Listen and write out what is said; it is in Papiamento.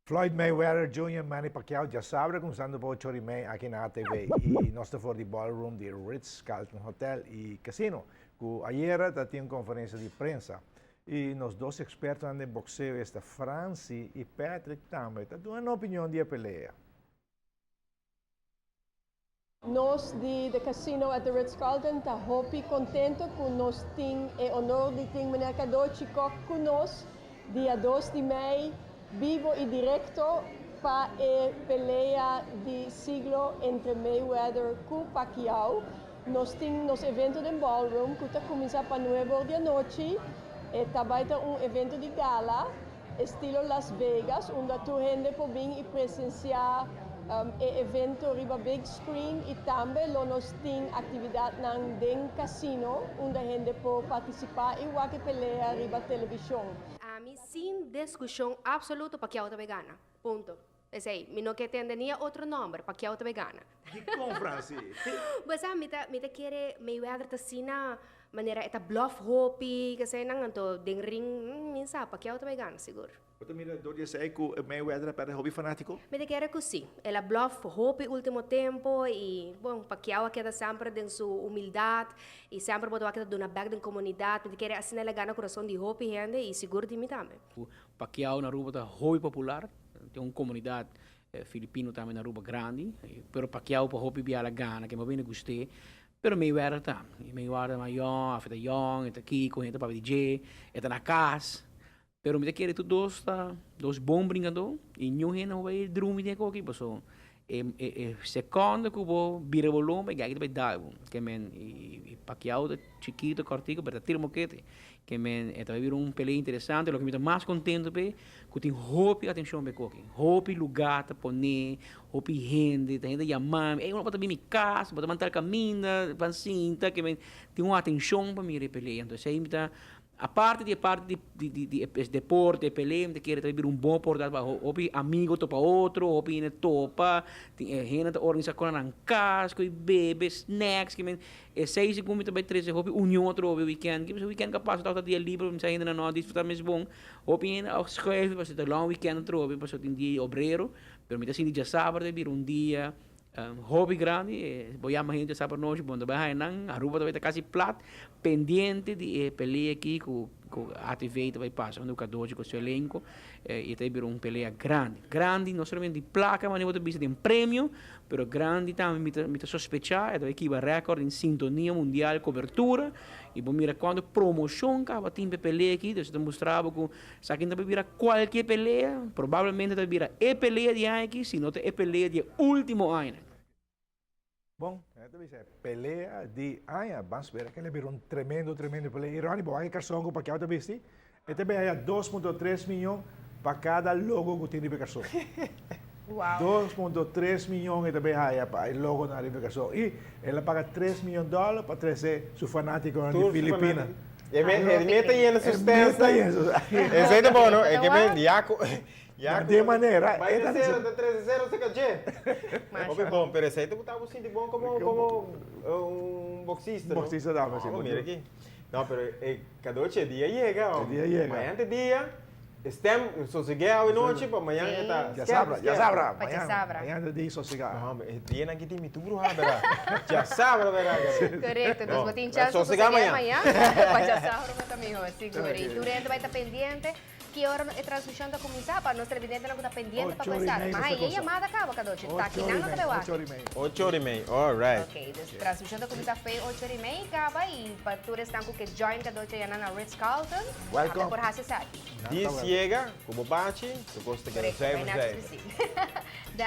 Floyd Mayweather Jr. Manny Pacquiao djasabra kuminsando pa ocho ora i mei aki na ATV i nos ta for di ballroom di Ritz Carlton Hotel i Casino ku ayera ta tin un konferensia di prensa i nos dos ekspertonan den bokseo esta Francy i Patrick tambe ta duna nan opinion di e pelea. Nos di The Casino at the Ritz Carlton ta hopi contento cu nos tin e honor di tin Meneer Cadochi Kock cu nos dia dos di mei bibo y directo pa e pelea di siglo entre Mayweather cu Pacquiao. Nos tin nos evento den ballroom cu ta cuminsa pa nuebe or di anochi. E ta bay ta un evento di gala. Estilo Las Vegas, unda tur hende por bin y presencia e evento riba big screen y tambe lo nos tin actividadnan den casino unda hende por participa y wak e pelea riba television. Ami sin discusion absoluto Pacquiao ta bay gana. Punto. Esey, mi no ke tende ni e otro nomber, Pacquiao ta bay gana. Dikon, Franci? Bo sa, mi ta, mi ta kere Mayweather ta asina manera e ta bluff hopi, keseynan, anto den ring, mi sa, Pacquiao ta bay gana sigur. Bo ta mira dor di esey ku Mayweather a perde hopi fanatiko? Mi ta kere ku si. El a bluff hopi ultimo tempo i, bon, Pacquiao a keda semper den su humildad i semper bo ta wak e ta duna bek den komunidat. Mi ta kere asina el a gana kurason di hopi hende i sigur di mi tambe. Pacquiao na Aruba ta hopi popular, tin un comunidad Filipino tambe na Aruba grandi, pero Pacquiao pa hopi bia la gana, ke hopi hende gust'é, pero Mayweather ta, Mayweather ta mas yong, afe ta yong, e ta kiko, hende ta papia di dje, e ta na cas, pero mi ta kere tur dos ta dos bon brinkadó y niun hende no bai drumi den e koki paso e e seconde ku bo bira bo lomba e gaki ta bai dal bo, ke men y Pacquiao ta chikito kortiko pero ta tira mokete. Ke men e ta bai bira un pelea interesante. Loke mi ta mas kontento p'e, ku tin hopi atenshon p'e koki. Hopi lugá ta poné, hopi hende, ta hende yama mi, ey bo ta bin mi kas, bo ta manta el kaminda, ban sinta, ke men tin un atenshon pa mira e pelea. Entonces esei mi ta Aparte di e parti di di di e deporte, e pelea, mi ta kere ta bira un bon oportunidat pa hopi amigo topa otro, hopi hende topa, tin e hende ta organisa kos na nan kas, ku e bebe, snacks, ke men esei segun mi ta bai trese hopi union atrobe weekend, ke weekend ka pasa tabata dia liber, mi sa hendenan no a disfruta mes bon, hopi hende a schuif pasobra ta long weekend atrobe, pasobra tin dia di obrero, pero mi ta sinti djasabra ta bira un dia Hopi grandi, bo yama hende djasabra nochi, bo no ta bai haña nan, Aruba ta bai ta kasi plat, pendiente di e pelea aki ku ku ATV ta bai pasa huntu ku Cadochi ku su elenko, i ta bira un pelea grandi, grandi no solamente di plaka manera bo ta bisa den premio, pero grandi tambe mi ta mi ta sospecha e ta bai kiba record den sintonia mundial kobertura, i bo mira kuantu promoshon kaba tin pa e pelea aki, dus ta mustra bo ku Esaki no ta bira cualkier pelea, probablemente ta bira e pelea di aña aki, si no ta e pelea di e ultimo añanan. Bon, e ta bisa e pelea di aña, ban spera ke el a bira un tremendo, tremendo pelea. Y Ronnie, bo wak e karson ku Pacquiao ta bisti? E ta bin haya 2.3 miyon pa kada logo ku tin riba e karson. Wow. 2.3 miyon e ta bin haya pa e logonan riba e karson. Y el a paga tres miyon dòler pa trese su fanatikonan di Tur su Filipina. fanatiko. E me, e me ta yena su E stands. me ta yena su Esei ta bon, no? E ke me, ya ku, ya Na ku. de manera, Bai e ta de sero, ta 3-0 seka dje. Masha. Hopi bon, pero esei ta ku ta bo sinti bon komo, komo un boxista, no? Boxista tambe, si. Oh, mira aki. No, pero e kadochi e dia yega, E dia yega. Mañan ta dia. Stem, soseg'é awe nochi pa mañan e ta Dja skerp, sabra, dja skerp. sabra, Pa mañan, djasabra. mañan ta di sosegá. No, hombre, e dianan aki tin mi tur bruhá, berdad. Djasabra, berdad, kare. Korekto, dus No, bo tin chance pa sosegá sosegá mañan. mañan, pa djasabra bo ta mihó, sigur. I tur hende bai ta pendiente ki ora e transmishon ta kuminsá pa nos televidentenan ku ta pendiente pa Ocho ora i kuminsá. mei Ma nos ta e kuminsá. yamada kaba, Kadochi, ta Ocho ora kinan i no ta mei, bai ocho wak. ora i mei. Ocho ora i mei, all right. Ok, dus transmishon ta kuminsá fe ocho ora i mei kaba i pa tur esnan ku ke join Kadochi ayá na Ritz Carlton, Welcome. tambe por hasi esaki. Di ciega ku bo bachi, su kos ta keda Correcto, zuiver bai zuiver. na.